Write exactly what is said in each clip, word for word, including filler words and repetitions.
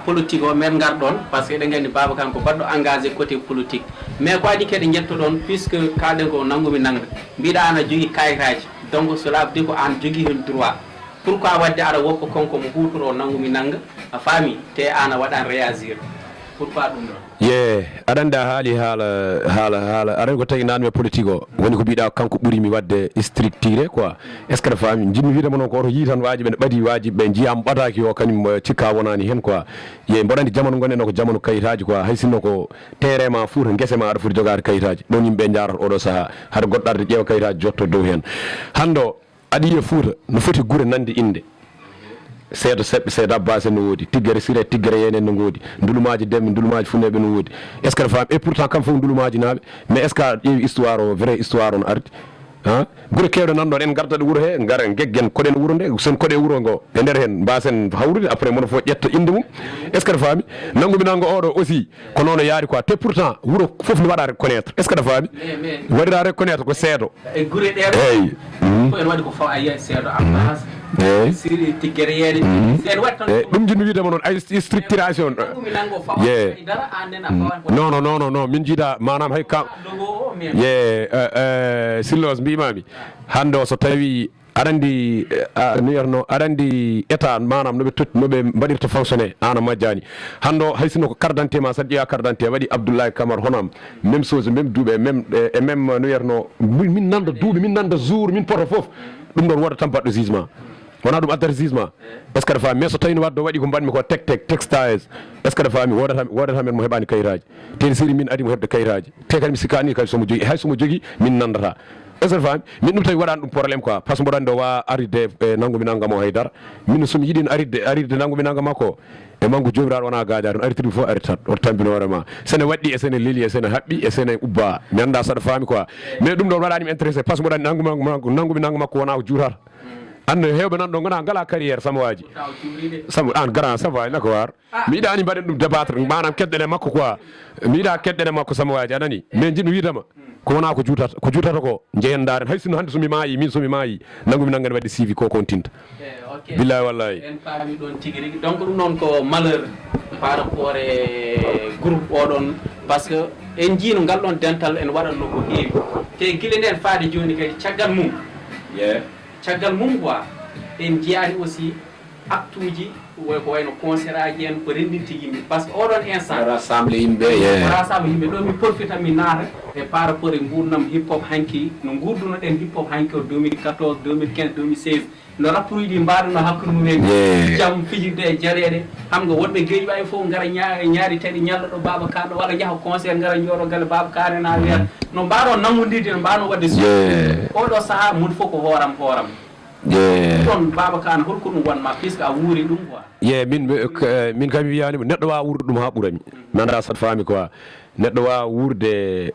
politique o, men ngar ɗon, parce que eɗen nganndi Baaba Kane ko baɗɗo engagé côté politique. Mais ko adii kadi njettoɗon, puisque kaalɗen ko nanngu mi nannga, mbiɗa ana jogii kayitaaji, donc cela veut dire ko aan jogii heen droit. Pourquoi waɗde aɗa woppa kanko mo huutoroo nanngu mi nannga, a faami, te aan a waɗaani réagir? Pourquoi ɗum ɗon? Ye, aɗa anndi a haali haala, haala, haala, aɗa anndi ko tawi naanmi e politique o, woni ko mbiɗa kanko ɓuri mi waɗde structuré quoi. Est-ce que aɗa faami? Njiɗmi wiide mo noon ko oto yii tan waaji ɓe ne ɓadii, waaji ɓe njiyaama ɓadaaki o, kañum, eh, cikka wonaani heen quoi. Ye, mboɗo anndi jamanu ngonɗen o ko jamanu kayitaaji quoi. Hay sinno ko terrain ma Fuuta, ngese ma aɗa foti jogaade kayitaaji. Ɗoon yimɓe njaarata oɗo sahaa. Hade goɗɗo arde ƴeewa kayitaaji jotto dow heen. Hannde o, aɗa yiya Fuuta, no foti gure nande innde. Seedo Seɓɓe, Seedo Abbaas en no woodi. Tiggere Siree, Tiggere Yeen en no ngoodi. Ndulumaaji Demɓe, Ndulumaaji Funeeɓe no woodi. Est-ce que aɗa faami? Et pourtant, kam fof Ndulumaaji naaɓe. Mais est-ce que a ƴeewi histoire o, vrai histoire o no ardi? Han? Gure keewɗe nan ɗoon, en ngardat wuro he, ngara ngeggen, koɗen wuro nde, sen koɗe wuro ngo. E nder heen, mbaasen hawrude, après, mono fof ƴetta innde mum. Est-ce que aɗa faami? Nanngu mi nannga oɗo aussi, ko noon o yaari quoi. Te pourtant, wuro fof ne waɗa reconnaître. Est-ce que aɗa faami? Waɗira reconnaître ko Seedo. E gure ɗe, eyi. Mhm. Ko en waɗi ko fawa, a yiyat Seedo Abbas, eyi, Siri Tiggere Yeene. Mhm. Si en waɗi tan, eyi, ɗum njiɗmi wiide mo noon, ay, st-, structuration. Nanngu mi nanngo fawa, ye, e dara, aan nena, mhm, fawa. Non, non, non, non, non, min njiida maanaam hay ka-, dogo o, mais ye, eh, eh, Sillos, mbiimaami. Hannde o, so tawi aɗa anndi, eh, a, no wiyatnoo, aɗa anndi état, maanaam no ɓe tot-, no ɓe mbaɗirta fonctionné, aan a majjaani. Hannde o, hay sinno ko carte d'identité ma, so a ƴeewa carte d'identité, waɗi Abdoulaye Camara, hono am, même chose, même duuɓi, e même, e, e même, no wiyatnoo, min, min nannda duuɓi, min nannda jour, min poto fof. Ɗum ɗoon woodat tan baɗɗo jugement. Wonaa ɗum addata jugement. Est-ce que aɗa faami? Mais so tawii no waɗde o waɗi ko mbaɗmi ko tek tek, textile. Est-ce que aɗa faami? Woodat tan, woodat tan men mo heɓaani kayitaaji. Te siri min adii mo heɓde kayitaaji. Te kadi mi sikkaani kadi so mo jogii, hay so mo jogii, min nanndata. Est-ce que aɗa faami? Min ɗum tawi waɗaani ɗum problème quoi. Parce que mboɗo anndi o waawaa arirde, e, nanngu mi nannga mo haydara. Min so mi yiɗino arirde, arirde nanngu mi nannga makko, e manngu Joomiraaɗo wonaa gaajaare, on aritirde fof aritat, oto tambin hoore ma. Sene waɗɗi, e sene leli, e sene haɓɓi, e sene ubba. Mi anndaa so aɗa faami quoi. Mais ɗum ɗoon waɗaani mi intéressé, parce que mboɗo anndi nanngu mi nannga, nanngu mi nannga makko wonaa ko juutata. Anno heewɓe nan ɗo ngona ngalaa carrière, Samawaaji. Sama, aan grand, ça va, naka waar? Mi yiɗaani mbaɗen ɗum débattre, maanaam keɗɗen e makko quoi. Mi yiɗaa keɗɗen e makko, Samawaaji, a nanii? Mais njiɗmi wiide ma, ko wonaa ko juutata, ko juutata ko, njehen ndaaren. Hay sinno hannde so mi maayi, min so mi maayi, nanngu mi nanngan waɗde suivi ko kontinta. Eh, ok. Billahi wallahi. En paami ɗoon tigi rigi. Donc ɗum noon ko malheur par rapport e groupe oɗon, parce que en njiino ngal ɗoon dental en waɗatno ko heewi. Te gila ndeen faade jooni kadi caggal mum. Yeah. Caggal mum quoi, en njiyaani aussi acte uji, woy ko wayno concert aji en, ko renndinta yimɓe. Parce que oɗon instant, rassemble yimɓe, yeah, ko rassemble yimɓe. Ɗo mi profita mi naata e par rapport e nguurndam hip hop hanki, no nguurdunoɗen hip hop hanki o deux mille quatorze, deux mille quinze, deux mille seize. No rappuruji ɗi mbaɗuno hakkunde mumen, yeah, jam fijirde e jareeɗe. Xam nga wonɓe geeƴi ɓay fof ngara ña-, ñaari tawi ñalla ɗo Baaba Kane ɗo, walla njaha concert ngara jooɗo galle Baaba Kane na wiya. No mbaɗo nanngondirde, no mbaɗo waɗde suivi. Yeah. Oɗo sahaa mun fof ko hooram hooram. Ye. Ɗon Baaba Kane, holko ɗum wonma, puisque a wuuri ɗum quoi? Ye, min, eh, k-, eh, min kam mi wiyaani mo, neɗɗo waawa wuurde ɗum haa ɓura mi. Mi anndaa so aɗa faami quoi. Neɗɗo waawa wuurde,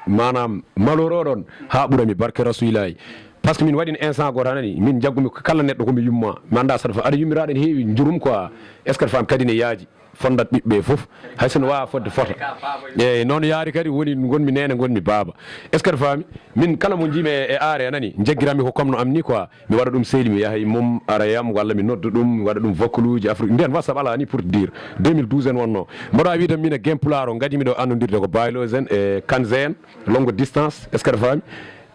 maanaam, malheur o ɗon haa ɓura mi, barke Rasulillahi. Parce que min waɗi instant gooto, a nanii, min njaggumi kala neɗɗo ko mi yumma. Mi anndaa so aɗa fa-, aɗa yummiraaɗo ene heewi njurum quoi. Est-ce que aɗa faami? Kadi ne yaaji. Fonndat ɓiɓɓe fof, hay so no waawa fodde fota. Eeyi, noon yaari kadi woni ngonmi neene, ngonmi baaba. Est-ce que aɗa faami? Min kala mo njiimi e, e aare, a nanii, njaggiranmi ko comme no am ni quoi. Mi waɗa ɗum sehli, mi yaha e mum, ara e am, walla mi nodda ɗum, mi waɗa ɗum vocaluuji, Afrique. Ndeen WhatsApp alaa ni pour dire. Deux mille douze en wonnoo. Mboɗo waawi wiide min e Gen Pulaar o, ngadimi ɗo annondirde ko Baylos en, e Kanze en, longue distance, est-ce que aɗa faami?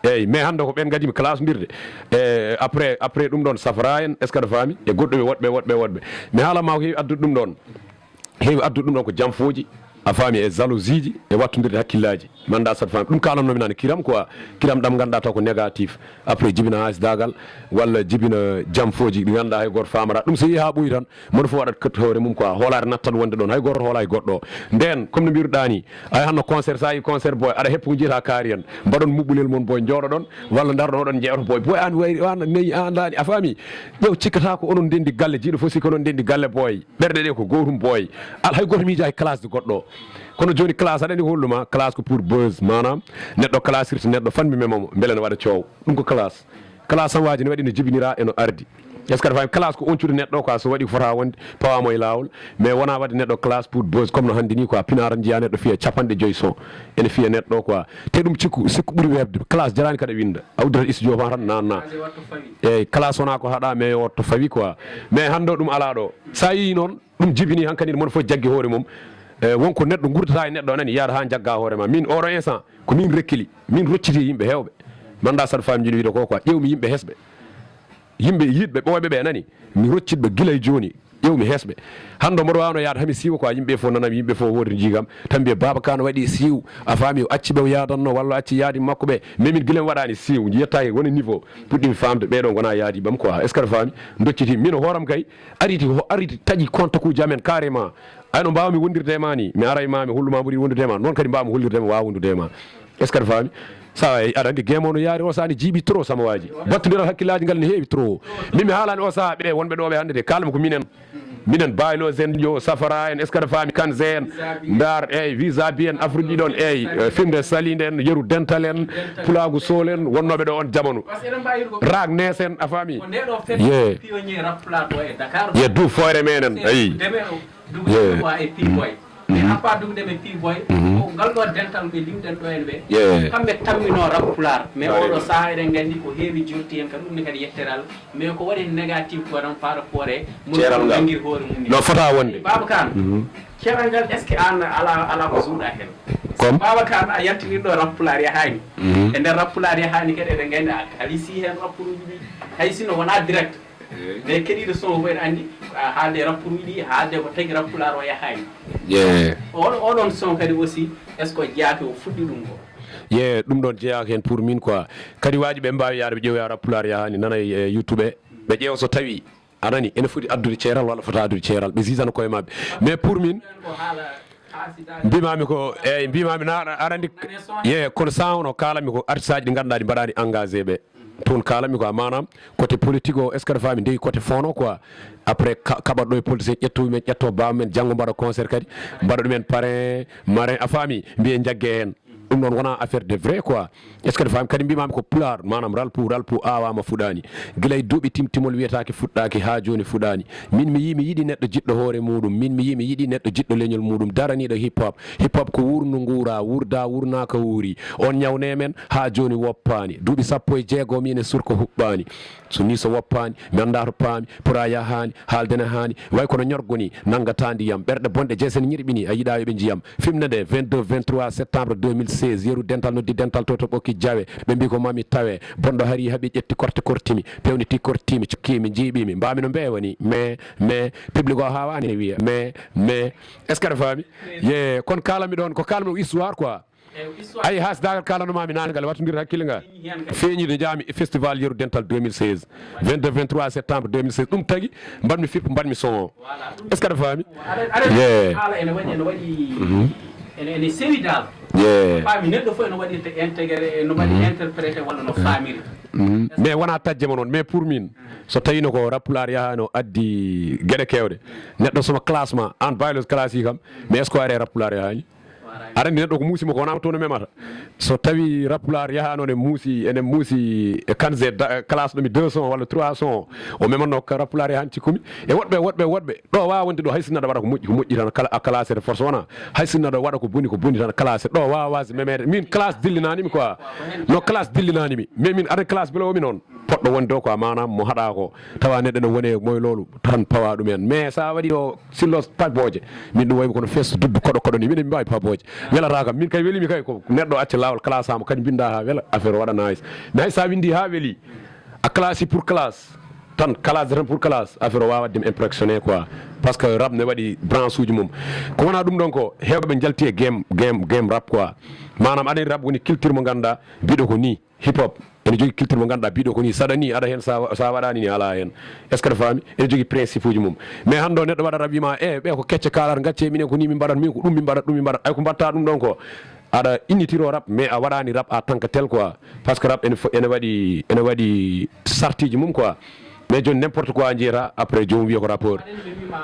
Eeyi, mais hannde ko ɓeen ngadimi classe ndirde. E après, après ɗum ɗoon safara en, est-ce que aɗa faami? E goɗɗuɓe woɗɓe, woɗɓe, woɗɓe. Mi haala ma ko heewi addude ɗum ɗoon. Heewi addude ɗum ɗoon ko jamfooji, a faami, e jalousie ji, e wattondirde hakkillaaji. Mi anndaa so aɗa faami. Ɗum kaalanno-mi nane, kiram quoi. Kiram ɗam ngannduɗaa taw ko négatif. Après jibina haalisdaagal, walla jibina jamfooji ɗi ngannduɗaa hay gooto faamataa. Ɗum so yehii haa ɓooyi tan, mono fof waɗat kat hoore mum quoi. Hoolaare nattat wonde ɗoon. Hay gooto hoolaaki goɗɗo o. Ndeen, comme no mbiruɗaa ni, a yahanno concert, so a yii concert boy, aɗa heppa ko njiyataa kaari en. Mbaɗon muɓɓulel mon boy, njooɗoɗon, walla ndarɗon oɗon njeya oto boy. Boy, aan wayri, aan neyi, aan ndaani, a faami? Ƴeew, cikkataa ko onon ndenndi galle, jiiɗo fof sikka onon ndenndi galle boy. Ɓerɗe ɗe ko gootum boy. Al-, hay gooto miijaaki classe de goɗɗo o. Kono jooni classe, aɗa anndi ko holɗum ma? Classe ko pour buzz, maanaam neɗɗo classirta neɗɗo, fan mi mema mo, mbele ne waɗa coow. Ɗum ko classe. Classe tan waaji ne waɗi no jibiniraa e no ardi. Est-ce que aɗa faami? Classe ko oncude neɗɗo quoi, so waɗi ko fota wonde, pawamo e laawol. Mais wona waɗde neɗɗo classe pour buzz, comme no hannde ni quoi, pinaara njiya neɗɗo fiya capanɗe joyi son. Ene fiya neɗɗo quoi. Te ɗum cikku, sikku ɓuri weeɓde. Classe jarani kadi winda. A uddata studio ma tan nanna. Eyyi, classe wona ko haɗa, mais yo wotto fawi quoi. Mais hannde o ɗum ala ɗo. Sa yii noon, ɗum jibini hankadi mon fof jaggi hoore mum. E, wonko neɗɗo gurdata e neɗɗo nani, yaada ha jagga hoore ma. Min oɗo instant, ko min rekkili. Min rocciti yimɓe hewɓe. Manda saɗa faami jiɗo wiide ko quoi. Ƴeewmi yimɓe hesɓe. Yimɓe yiɗɓe ɓooyɓe ɓe nani. Mi roccit ɓe gila e jooni. Ƴeewmi hesɓe. Hannde mboɗo waawno yaade hami siiwa quoi. Yimɓe fof nanam, yimɓe fof woodi jigam. Tan mbiya Baaba Kan waɗi siiw. A faami, o acci ɓe o yaadanno walla o acci yaadi makko ɓe. Mais min gila mi waɗani siiw. Yettaaki woni niveau. Puɗɗimi faamde ɓeɗo gona yaadi bam quoi. Est-ce que aɗa faami? Docciti min hooram kay. Ariti ho-, ariti taƴi contact uji amen carrément. Ay no mbawmi wondirde e ma ni. Mi aray ma mi holluma mbuɗi wondude e ma. Noon kadi mbawmi hollirde ma waawa wondude e ma. Est-ce que aɗa faami? Sa aɗa andi game o no yaari o sani jiiɓi trop sama waaji. Battondiral hakkillaaji ngal ne heewi trop. Min mi haalani o saha ɓe wonɓe ɗo ɓe hannde de, kala mi ko minen. Minen Baylos en, yo Safara en, est-ce que aɗa faami? Kanze en, Ndar, eyyi, Visa Bi en, Afrique ɗiɗon, eyyi, eh, Fimde Salinde en, Yeru Dental en, Pulaagu Sool en, wonnooɓe ɗo on jamanu. Ragnes en, a faami? Ye. Ye, du foyre menen, ayi. Dugu Ye. Wa e Piboy. Mais à part dugude ɓe Piboy, ko ngal ɗo dental ɓe limɗen ɗo en ɓe. Ye. Kamɓe tammino rap pulaar. Mais oɗo saha eɗen nganndi ko heewi jurti hen, ka ɗum ne kadi yettere Allah. Mais ko waɗi négatif ko tan par rapport e moni Ceeral ko ngal. Nanngir hoore mum ni. No fota wonde. Baaba Kan, ceeral ngal, est-ce que an ala, ala ko suuɗa hen? Comme? Baaba Kan a yaltinirɗo rap pulaar yahaani. E nder rap pulaar yahaani kadi eɗen nganndi a kalisi hen rappuruuji ɗi. Hay sinno wona direct. Mais keɗiiɗo son o fof ene anndi, a haalde rappuruuji ɗi, haalde ko tagi rap pulaar o yahaani. Ye. Oɗo, oɗon son kadi aussi, est-ce que o jeyaaki o fuɗɗi ɗum ko? Ye, ɗum ɗon jeyaaki hen pour min quoi. Kadi waaji ɓe mbaawi yaade ɓe ƴeewoya rap pulaar yahaani nana e, e YouTube. Ɓe ƴeewa so tawi, a nani, ene foti addude ceeral walla fota addude ceeral. Ɓe sisana koye maɓɓe. Mais pour min, mbimami ko, eyyi, mbimami na aɗa, aɗa anndi, ye, kono sa ono kaalami ko artiste aji ɗi ngannduɗaa ɗi mbaɗani engagé ɓe. Toon kaalami quoi, maanaam côté politique o, est-ce que aɗa faami, ndewi côté fond o quoi. Après ka-, kaɓat ɗo e politicien, ƴetto men, ƴetto baawa men, janngo mbaɗa concert kadi, mbaɗa ɗumen parrain, marin, a faami, mbiye jagge heen. Ɗum ɗon wona affaire de vrai quoi. Est-ce que aɗa faami? Kadi mbimami ko pulaar, maanaam ralpu, ralpu awama fuɗani. Gila e duuɓi timtimol wiyetake fuɗɗaki ha joni fuɗani. Min mi yi mi yiɗi neɗɗo jiɗɗo hoore muɗum. Min mi yi mi yiɗi neɗɗo jiɗɗo leñol muɗum, daraniɗo hip hop. Hip hop ko wurndu nguura, wurda wurnaka wuuri. On ñawne men ha joni woppani. Duuɓi sappo e jeego min e surko huɓɓani. So ni so woppani, mi anda to paami, pora yahani, haalde ne hani, way kono ñorgo ni, nangata ndiyam. Ɓerɗe bonɗe jeese ne ñirɓini, a yiɗa yoɓe njiyam. Fimde nde, vingt-deux, vingt-trois septembre deux mille seize, yeru dental noddi dental to to ɓokki jawe. Ɓe mbi ko mami tawe, bonɗo hari haɓi ƴetti korte kortimi, pewniti kortimi, cokkimi, jiiɓimi, mbami no mbewa ni, mais, mais, public o hawani ne wiya, mais, mais, est-ce que aɗa faami? Ye, kono kalami ɗon, ko kalmi ɗo histoire quoi. Ayi, haasidagal kalanoma mi nane ngal, wattodir hakkille ngal. Feeñi no jaami e festival yeru dental deux mille seize, vingt-deux, vingt-trois septembre deux mille seize. Ɗum tagi mbaɗmi fippo, mbaɗmi son o. Est-ce que aɗa faami? Ye. Haala ene waɗi, ene waɗi, ene, ene sewi dal. Ye. Faami neɗɗo fof ene waɗirta intégré, ene waɗi interprété walla no faamiri. Mais wona tajje mo noon, mais pour min, so tawino ko rap pulaar yahano addi geɗe kewɗe, neɗɗo soma classe ma, an Baylos classe yi kam, mais est-ce que o ari e rap pulaar yahani? Aɗa anndi neɗɗo ko muusimo ko wonama toon o memata. So tawi rap pulaar yaha noon e muusi, ene muusi e kanze da-, classe ɗo mi deux cents walla trois cents, o memanno ka rap pulaar yahan cikkumi. E woɗɓe, woɗɓe, woɗɓe. Ɗo wawa wonde ɗo hay sinno aɗa waɗa ko moƴƴi, ko moƴƴi tan kala a classete force wona. Hay sinno aɗa waɗa ko boni, ko boni tan classe. Ɗo wawa wasde memede. Min classe dillinanimi quoi. No classe dillinanimi. Mais min aɗa classe bele omi noon. Poɗɗo wonde o quoi, maanaam mo haɗa ko, tawa neɗɗo ne wone moye loolu, tan pawa ɗum en. Mais sa waɗi ɗo sillo paboje, min ɗum waymi kono fes duddu koɗo koɗo ni, minen mi mbawi paboje. Welata kam, min kay welimi kay ko neɗɗo acca laawol classama, kadi mbinda ha wela, affaire o waɗa nice. Mais hay sa windi ha weli, a classe pour classe, tan classe tan pour classe, affaire o wawa waɗde mi impressionné quoi. Parce que rap ne waɗi branche uji mum. Ko wona ɗum ɗon ko, hewɓe jalti e game, game, game rap quoi. Maanaam aɗa rap woni culture mo ganduɗa, mbiɗo ko ni. Hip hop ene jogii culture mo ngannduɗaa biɗo ko ni saɗa ni aɗa heen, sa, sa waɗaani ni alaa heen. Est-ce que aɗa faami? Ene jogii principe uji mum. Mais hannde o neɗɗo waɗa rap wima e ɓe ko kecce kaalat, gacce minen ko ni min mbaɗat, min ko ɗum min mbaɗat, ɗum min mbaɗat. Ay ko mbaɗta ɗum ɗon ko aɗa innitiro rap mais a waɗaani rap en tant que tel quoi. Parce que rap ene fo-, ene waɗi, ene waɗi sartiji mum quoi. Mais joni n'importe quoi njiyata après jomum wiya ko rappeur.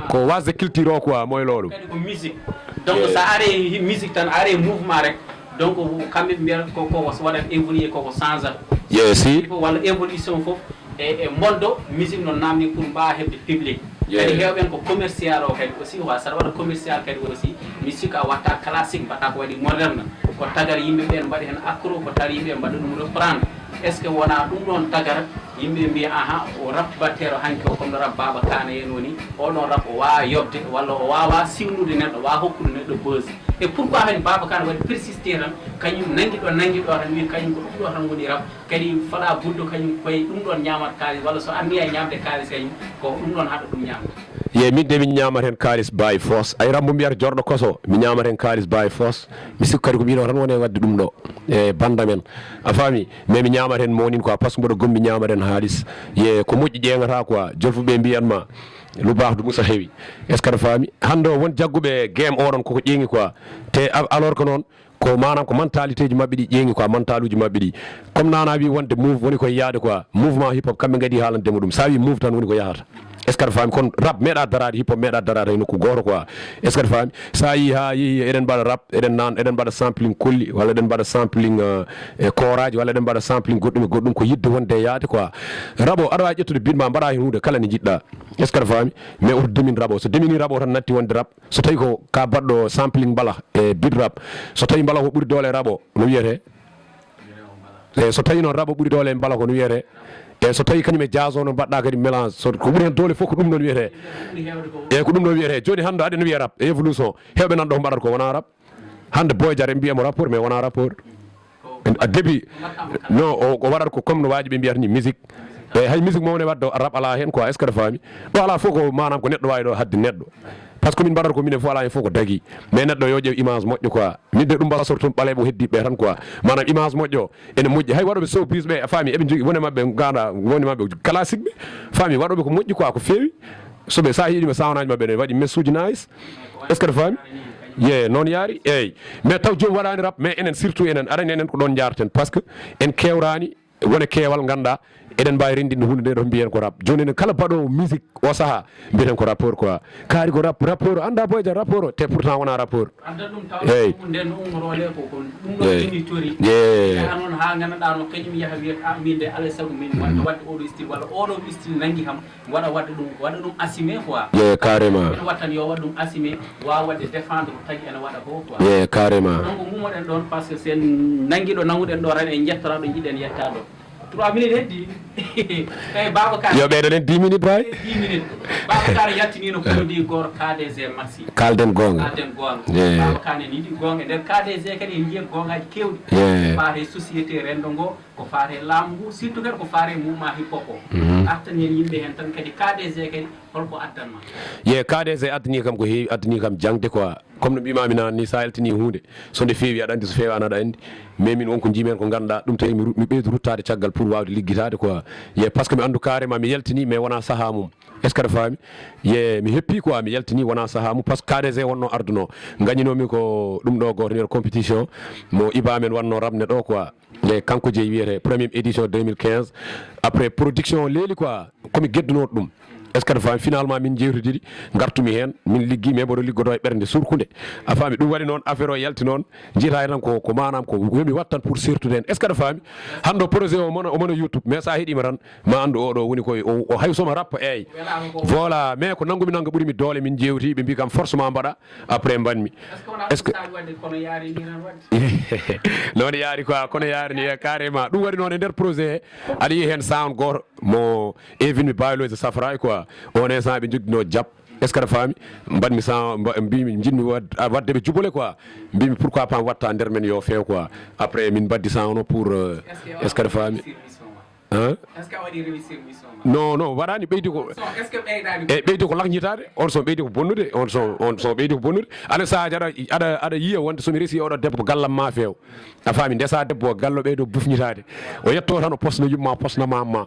Ko wasde culture o quoi, moye loolu. Kadi ko musique. Donc sa are musique tan, are mouvement rek. Donc kamɓe ɓe mbiyata ko, ko waɗat évoluer, koko change. Yes. Il faut walla évolution fof e, e mboldo musique no namni pour mbaawa heɓde public. Kadi heewɓe en ko commercial o kadi aussi, wa saɗa waɗa commercial kadi aussi, musique a watta classique, mbaɗa ko waɗi moderne, ko tagar yimɓe ɓen mbaɗi heen accro, ko tagar yimɓe mbaɗa ɗum reprendre. Est ce que wona ɗum ɗon tagar yimɓe mbiya, aha, o rap batteero hanki o, comme no rap Baba Kana en woni, oɗon rap o waawa yoɓde, walla o waawa siwnude neɗɗo, waawa hokkude neɗɗo buzz? E pourquoi hani Baba Kana waɗi persister tan, kañum nangi ɗo, nangi ɗo tan, wi kañum ko ɗum ɗo tan woni rap, kadi fala buddo kañum koye ɗum ɗon ñaamata kaalis, walla so anniya ñaamde kaalis kañum, ko ɗum ɗon haɗa ɗum ñaamde? Ye min de min ñaamata heen kaalis by force. Ay, Rambo mbiyata jorɗo koso, mi ñaamata heen kaalis by force. Mi sikku kadi ko miɗo tan woni e waɗde ɗum ɗo e banda men. A faami? Mais mi ñaamata heen mawnin quoi, parce que mboɗo gommi ñaamata heen haalis. Ye ko moƴƴi ƴeeŋata quoi. Jolfuɓe mbiyat ma, lu baax du musa heewi. Est ce que aɗa faami? Hannde o won jagguɓe game oɗon koko ƴeeŋi quoi. Te a-, alors que noon, ko maanaam ko mentalité ji maɓɓe ɗi ƴeeŋi quoi, mentaluji maɓɓe ɗi. Comme Nana wi wonde move woni koye yaade quoi, mouvement hip hop kamɓe ngadi haalande mo ɗum. Sa wi move tan woni ko yahata. Est ce que aɗa faami? Kono rap meeɗa daraade, hip hop meeɗa daraade e nokku gooto quoi. Est ce que aɗa faami? Sa yi ha yehi eɗen mbaɗa rap, eɗen naan, eɗen mbaɗa sampling kolli, walla eɗen mbaɗa sampling, euh, e kooraji, walla eɗen mbaɗa sampling goɗɗum e goɗɗum, ko yidde wonde e yaade quoi. Rap o aɗa waawi ƴettude beat ma mbaɗa heen huunde kala nde njiɗɗa. Est ce que aɗa faami? Mais oto demin rap o. So demini rap o tan natti wonde rap. So tawi ko ka baɗɗo sampling mbala e beat rap, so tawi mbala ko ɓuri doole rap o, no wiyete? E so tawi noon rap o ɓuri doole e mbala ko no wiyete? E so tawi kañum e jazz o no mbaɗɗa kadi mélange, so ko ɓuri heen doole fof ko ɗum noon wiyete? E ko ɗum noon wiyete. Jooni hannde aɗa no wiya rap e évolution, heewɓe nan ɗo ko mbaɗata ko wona rap. Hannde Boy Jar en mbiya mo rappeur, mais wona rappeur. A debi, non, o, o waɗata ko comme no waaji ɓe mbiyata ni musique. E hay musique mawne wadde rap ala heen quoi, est ce que aɗa faami? Ɗo ala fof ko maanaam ko neɗɗo waawi ɗo hadde neɗɗo. Parce que min mbaɗata ko minen fof ala heen fof ko dagi. Mais neɗɗo yo ƴeew image moƴƴo quoi. Min de ɗum mbasa sortum ɓaleeɓe o heddi ɓe tan quoi. Maanaam image moƴƴo ene moƴƴi. Hay waɗoɓe showbiz ɓe a faami, eɓe njogii wone maɓɓe ngaɗa, wone maɓɓe classique ɓe. Faami, waɗoɓe ko moƴƴi quoi, ko feewi. So ɓe sa yiɗi ɓe sawnaji maɓɓe ne waɗi messuji nice. Est ce que aɗa faami? Ye, noon yaari, eyyi. Mais taw joom waɗani rap, mais enen surtout enen, arani enen ko ɗon jarten. Parce que en kewrani, wona keewal ngannduɗaa, eɗen mbaawi renndinde huunde nde ɗo mbiyen ko rap. Jooni enen kala baɗoowo musique o sahaa, mbiyeten ko rappeur quoi. Kaari ko rap, rappeur o, anndaa Boy Jar rappeur o, te pourtant wonaa rappeur. Adda ɗum taw Eey. Ɗum nden no ummoroo nde ko, ko ɗum ɗo Eey. Jimi tori. Eey. Yaha noon haa ngannduɗaa no kañum yaha wiyata, "Ah, min de alaa e sago min waɗa waɗde oɗo style walla oɗo style nanngi kam." Waɗa waɗde ɗum, waɗa ɗum assumer quoi. Ye, carrément. Ene waɗa tan yo waɗ ɗum assumer, waawa waɗde défendre ko tagi ene waɗa ko quoi. Ye, carrément. Donc ngumoɗen ɗon par ce que sen nanngi ɗo nanguɗen ɗo tan en njettora ɗo jiɗɗen yettaade ɗo. Trois minutes heddi. Eyi Babacar. Yo ɓeydo nen dix minutes bay. Dix minutes. Babacar yaltiniino produit goto K D G Maxi. Kalden goonga. Kalden goonga. Ye. Babacar ne yiɗi goonga. Nder K D G kadi en njiyii goongaaji keewɗi. Ye. Faati e société renndo ngo. Ko faati e laamu ngu, surtout kadi ko faati e mouvement hip hop o. Mhm. Artan heen yimɓe heen tan kadi K D G kadi holko addan ma? Ye, K D G addani kam ko heewi, addani kam jaŋde quoi. Comme no mbiimaami naan ni, so a yaltinii huunde, so nde feewi aɗa anndi, so feewaani aɗa anndi. Mais min won ko njiimi heen ko ngannduɗaa, ɗum tawi mi ru-, mi ɓeydu ruttaade caggal pour waawde liggitaade quoi. Ye, parce que mi anndu carrément mi yaltinii, mais wonaa sahaa mum. Est ce que aɗa faami? Ye, mi heppii quoi, mi yaltinii, wonaa sahaa mum, parce que K D G wonnoo ardunoo. Ngañinoomi ko ɗum ɗo gooto nder compétition mo Iba men wannoo raɓde ɗo quoi. E kanko jeyi wiyete première édition deux mille quinze. Après production o leeli quoi, komi geddunooɗo ɗum. Est ce que aɗa faami? Finalement min njeewtidiri, ngartumi heen, min liggii, mais mboɗo liggodoo e ɓernde surkunde. A faami? Ɗum waɗi noon affaire o yalti noon, njiitaa tan ko, ko maanaam ko yomi waɗ tan pour sertude heen. Est ce que aɗa faami? Hannde o projet o omona, omona YouTube, mais so a heɗiima tan, ma anndu oɗo woni koye, o, o hay soma rappa, eey. Voilà, mais ko nanngumi nannga ɓuri mi doole, min njeewti, ɓe mbii kam forcément mbaɗa. Après mbaɗmi. Est ce que wona ɗum saabi waɗde kono yaari ni tan waɗde? Noon yaari quoi, kono yaari ni, eh, carrément. Ɗum waɗi noon e nder projet he, aɗa yiya heen sound gooto mo invite mi Bayloise Safra quoi. On instant ɓe njogdinoo jab. Est ce que aɗa faami? Mbaɗmi sound, mba-, mbimi njiɗmi wad-, a, waɗde ɓe jubole quoi. Mbimi pourquoi pas watta nder men yo feew quoi. Après min mbaddi sound o pour, euh, est ce que aɗa faami? Hein? Est ce que a waɗi réussir mission ma? Non, non, waɗaani, ɓeydi ko. Son, est ce que ɓeydaani? E ɓeydi ko lakñitaade, on son ɓeydi ko bonnude, on son, on son ɓeydi ko bonnude. Alaa sahaaji aɗa, aɗa, aɗa yiya wonde so mi resi oɗo debbo gallam ma feew. A faami, ndesa debbo o gallo ɓeydo bufñitaade. O yetto tan o posno yumma, posno mamma.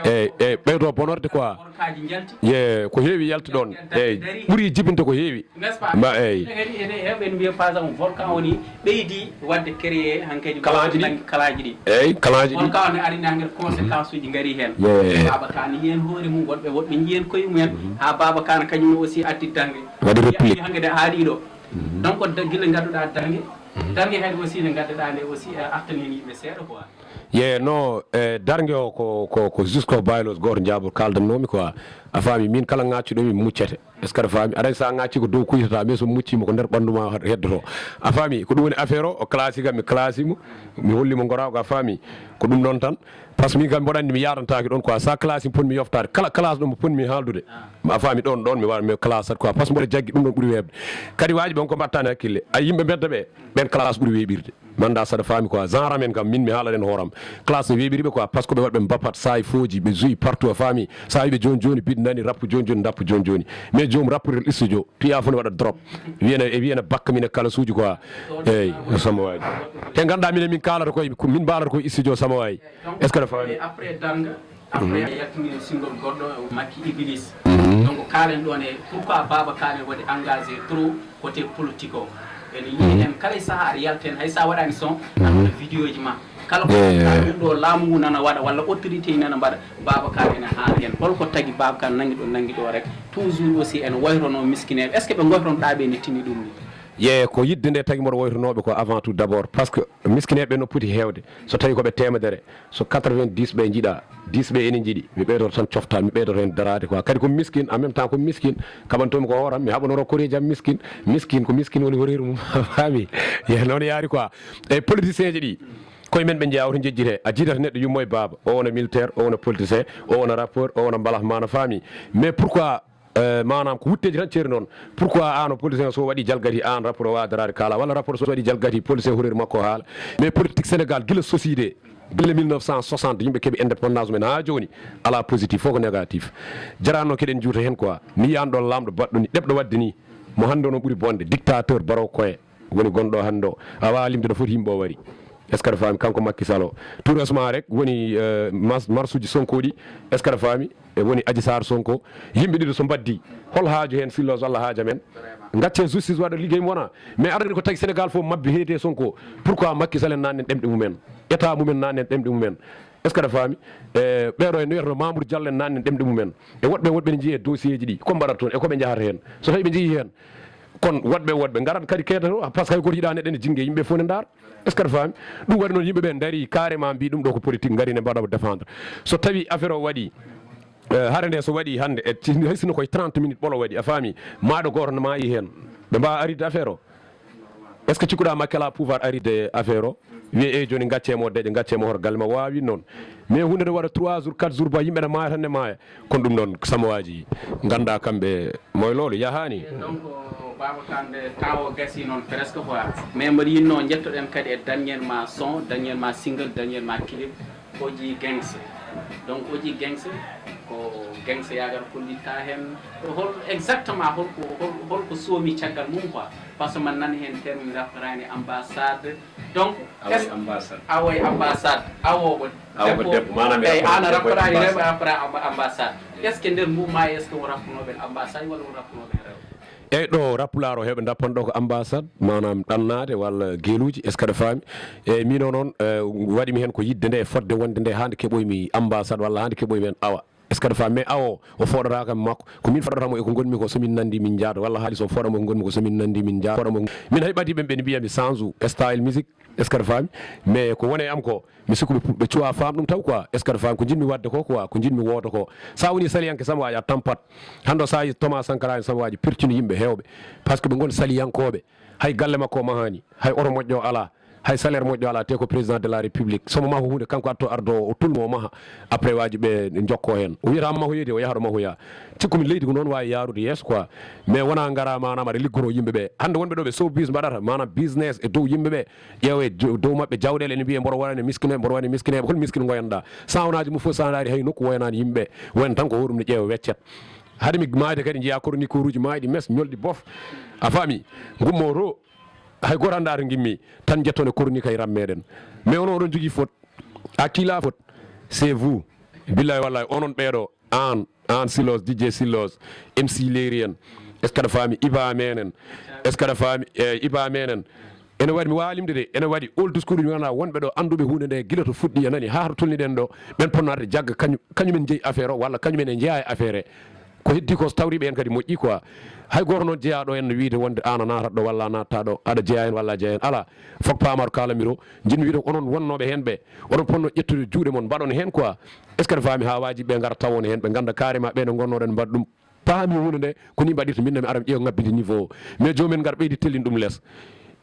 E, e ɓeydo bonorde quoi. Kaaji njalti. Ye, ko heewi yalti ɗon. Eyi, ɓuri jibinde ko heewi. N'est-ce pas? Mba, eyi. Ene kadi ene heewɓe ene mbiya par exemple volcan woni ɓeydi waɗde créé hankadi kalaaji ɗi. Kalaaji ɗi. Eyi, kalaaji ɗi. Volcan ne ari ne hankadi conséquence uji ngari heen. Ye. Baba Kana yiyen hoore mum, woɗɓe, woɗɓe njiyen koye mumen. Mhm. Haa Baba Kana kañum ne aussi addi daŋde. Waɗi réplique. Hankadi haaɗi ɗo. Mhm. Donc da-, gila ngadduɗaa daŋde. Mhm. Daŋde kadi aussi ne ngadduɗaa nde aussi, eh, artan heen yimɓe seeɗa quoi. Ye no, e darnge o ko, ko, ko jusqu'au bylaws gooto njaabor kaaldannomi quoi. A faami, min kala ŋaaccuɗomi mi muccete. Est-ce que aɗa faami? Aɗa so a ŋaacci ko dow kuytata, mais so muccima ko nder ɓanndu ma heddoto. A faami? Ko ɗum woni affaire o, o classe kam, mi classe mo, mi holli mo ngora ko, a faami? Ko ɗum ɗon tan. Parce que min kam mboɗo anndi mi yaadantaki ɗon quoi. Sa classe mi pon mi yoftade. Kala classe ɗo mo pon mi haaldude. A faami? Ɗon, ɗon mi waɗa mi classe quoi. Parce que mboɗo jaggi ɗum ɗon ɓuri weeɓde. Kadi waaji ɓe on ko mbattani hakkille. Ay yimɓe mbedda ɓe, ɓen classe ɓuri weeɓirde. Manda saɗa faami quoi. Genre amen kam, min mi haalane hooram. Classe no weeɓiri ɓe quoi, parce que ɓe waɗa ɓe mbapat, saay fooji, ɓe joue partout, a faami. Sa wi ɓe joni joni, bit nani, rap joni joni, rap joni joni. Mais joom rap rel studio, piya fof ne waɗa drop. Wiyana, e wiyana bakka min e kalasuuji quoi. Eyyi, sama waaji. Te ganda minen min kaalata koye, ko min mbaalata koye studio sama waaji. Est-ce que aɗa faami? Et après darnga, après a yaltini single goɗɗo, Makki Iblis. Donc kaalen ɗon e pourquoi Baba Kaane waɗi engagé trop côté politique o. Ene yiɗi en kala e saha aɗa yalta hen, hay sa waɗani son, aɗa waɗa vidéo ji ma. Kala ko ɗum ɗo laamu ngu nana waɗa walla autorité ji nana mbaɗa, Baba Kaane ene haala hen. Holko tagi Baba Kaane nangi ɗo, nangi ɗo rek? Toujours aussi ene wayrono miskineɓe. Est-ce que ɓe goytono ɗa ɓe ne tini ɗum ni? Ye ko yidde nde tagi mboɗo woytonooɓe ko avant tout d'abord, parce que miskineeɓe no poti heewde, so tawi ko ɓe teemedere, so quatre-vingt-dix ɓe njiɗa, dix ɓe ene njiɗi, mi ɓeydoto tan cofta, mi ɓeydoto heen daraade quoi. Kadi ko miskin, en même temps ko miskin, kaɓantoomi ko hooram, mi haɓanoro koreeji am miskin. Miskin ko miskin woni horeeru mum. A faami? Ye noon yaari quoi. E politicien ji ɗi, koye men ɓe njeyaa, oto njejjite. A jiidata neɗɗo yummo e baaba, o wona militaire, o wona politicien, o wona rappeur, o wona mbalax maana, faami? Mais pourquoi? Eh, maanaam ko wutteeji tan ceeri noon. Pourquoi aan o politicien so waɗi jalgati, aan rapport o waawa daraade kaala, walla rapport so waɗi jalgati, politicien horeeru makko haala? Mais politique Sénégal gila sosiide, gila mille neuf cent soixante yimɓe keɓi indépendance men haa jooni, alaa positif, fof ko négatif. Jarano keɗen juuta heen quoi. Mi yiyaan ɗoon laamɗo baɗɗo ni, ɗeɓɗo waɗde ni, mo hannde o noon ɓuri bonde, dictateur, baro koye. Woni gonɗo hannde o, a waawaa limtude foti yimɓe o wari. Est-ce que aɗa faami? Kanko Macky Sall o, tout récemment rek woni, euh, mas-, marsuji Sonko ɗi. Est-ce que aɗa faami? E woni Adji Sarr, Sonko, yimɓe ɗiɗo so mbaddi, hol haaju heen? Sillos walla haaju amen? Gaccen justice waɗa liggey mum wona. Mais aɗa anndi ko tagi Sénégal fof mabbi heedi e Sonko? Pourquoi Macky Sall en naatnen ɗemɗe mumen? État mumen naatnen ɗemɗe mumen. Est-ce que aɗa faami? E ɓeeɗo en no wiyata no Mamour Diallo en naatnen ɗemɗe mumen. E woɗɓe woɗɓe ne njiye dossier ji ɗi, ko mbaɗata toon e ko ɓe njahata heen? So tawi ɓe njehii heen, kon woɗɓe woɗɓe ngarat kadi keeda to, parce que hay gooto yiɗaa neɗɗo ene jinngee, yimɓe fof ne ndaara. Est-ce que aɗa faami? Ɗum waɗi noon yimɓe ɓe ndarii carrément mbii ɗum ɗo ko politique, ngari ne mbaɗa défendre. So tawi affaire o waɗi, eh, hare nde so waɗi hannde, e ci-, hay sinno koye trente minutes ɓolo waɗi, a faami? Maaɗo gooto ne maayi heen. Ɓe mbaawa aritde affaire o? Est-ce que cikkuɗaa Macky alaa pouvoir aritde affaire o? Wiye, "Eyi, jooni ngaccee mo deƴƴa, ngaccee mo hoto galle ma." Waawi noon. Mais huunde ne waɗa trois jours, quatre jours, ba yimɓe ne maaya tan ne maaya. Kono ɗum noon, samawaaji nganndaa kamɓe moye loolu yahaani. Donc, Baba Kande, temps o gasii noon presque quoi. Mais mboɗo yinnoo njettoɗen kadi e dernièrement son, dernièrement single, dernièrement clip, Oji Gangs. Donc, Oji Gangs, ko Gangs yaagar kollitta heen. Ko hol exactement, holko, hol, holko soomi caggal mum quoi? Parce que man nani heen terme raɓɓaraani ambassade. Donc, awoy ambassade. Awoy ambassade. Awo ko debbo. Awo ko debbo, maanaam e raɓɓaraani rewɓe, raɓɓara amba-, ambassade. Est-ce que nder mum ma, est-ce que o raɓɓunooɓe ambassade walla o raɓɓunooɓe rewɓe? Eyyi, ɗo rappulaar o heɓe ndappan ɗo ko ambassade, maanaam ɗannaade walla geluuji, est-ce que aɗa faami? Eyyi, miin o noon, eh, waɗi mi heen ko yiɗde nde e fotde wonde nde haande keɓoymi ambassade walla haande keɓoymi heen awa. Est-ce que aɗa faami? Mais awo, o fooɗataa kam makko. Ko min fooɗata mo e ko ngonmi ko, so min nanndi min njaada, walla haali so fooɗa mo ko ngonmi ko, so min nanndi min njaada, fooɗa mo ko. Min hay ɓadii ɓen ɓe mbiya mi change style musique, est-ce que aɗa faami? Mais ko woni e am ko, mi sikku ɓe pu-, ɓe cuwaa faam ɗum taw quoi, est-ce que aɗa faami? Ko njiɗmi waɗde ko quoi, ko njiɗmi wooda ko. Sa woni saliyanke sama waaji a tampat. Hannde o sa yi Thomas Sankara en sama waaji pertini yimɓe heewɓe. Parce que ɓe ngoni saliyankooɓe. Hay galle makko o mahaani, hay oto moƴƴo alaa. Hay salaire moƴƴo alaa, te ko président de la république. Somo maho huunde, kanko atto ardo o tulmo o maha. Après waaji ɓe njokko heen. O wiyata mahoyede, o yaha ɗo mahoya. Cikkumi leydi ko noon waawi yaarude yeeso quoi. Mais wona ngara maanaam aɗa liggoro yimɓe ɓe. Hannde wonɓe ɗo ɓe showbiz mbaɗata, maanaam business e dow yimɓe ɓe. Ƴeewe jo-, dow maɓɓe jawɗeele ene mbiye mboɗo woyane miskineɓe, mboɗo woyane miskineɓe. Hol miskin woyanɗa? Sa wonaji mum fof sa daari hay nokku woyanani yimɓe. Woyan tan ko hoɗum ne ƴeewa weccet. Hade mi maayde kadi njiya chroniqueur uji maayɗi mes ñolɗi bof. A faami? Ngummo to. Hay gooto anndaa to ngimmi, tan njetton e chronique hay ram meɗen. Mais onon oɗon jogii faute. À qui la faute? C'est vous. Billahi wallahi, onon ɓeeɗo, aan, aan Silos, D J Silos, M C Leeri en. Est-ce que aɗa faami? Iba menen. Est-ce que aɗa faami? Eh, Iba menen. Ene waɗi, mi waawa limde de, ene waɗi old school, mi wona wonɓe ɗo annduɓe huunde nde gila to fuɗɗi e nani haa to tolniɗen ɗo, ɓen ponno arde jagga kañum, kañumen njeyi affaire o, walla kañumen e njeyaa e affaire he. Ko heddi ko, so tawriiɓe heen kadi moƴƴi quoi. Hay gooto noon jeyaa ɗo en no wiide wonde aan a naatat ɗo walla a naatataa ɗo, aɗa jeyaa heen walla a jeyaa heen, alaa. Fof paamaro kaalanmi ɗo, njiɗmi wiide ko onon wonnooɓe heen ɓe, oɗon potnoo ƴettude juuɗe mon mbaɗon heen quoi. Est-ce que aɗa faami? Haa waajiɓe ɓe ngara tawon heen, ɓe ngannda carrément ɓe no ngonnooɗen mbaɗa ɗum. Paami wonde nde ko nii mbaɗirta, min ne mi ara mi ƴeewa ŋabbinde niveau o. Mais joomum en ngar ɓeydi tellin ɗum les.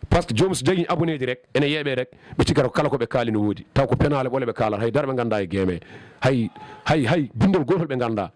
Parce que joomum so jagii abonné ji rek, ene yeeɓee rek, ɓe cikkata ko kala ko ɓe kaali no woodi. Taw ko penaale ɓole ɓe kaalata, hay dara ɓe nganndaa e game. Hay, hay, hay binndol gootol ɓe nganndaa.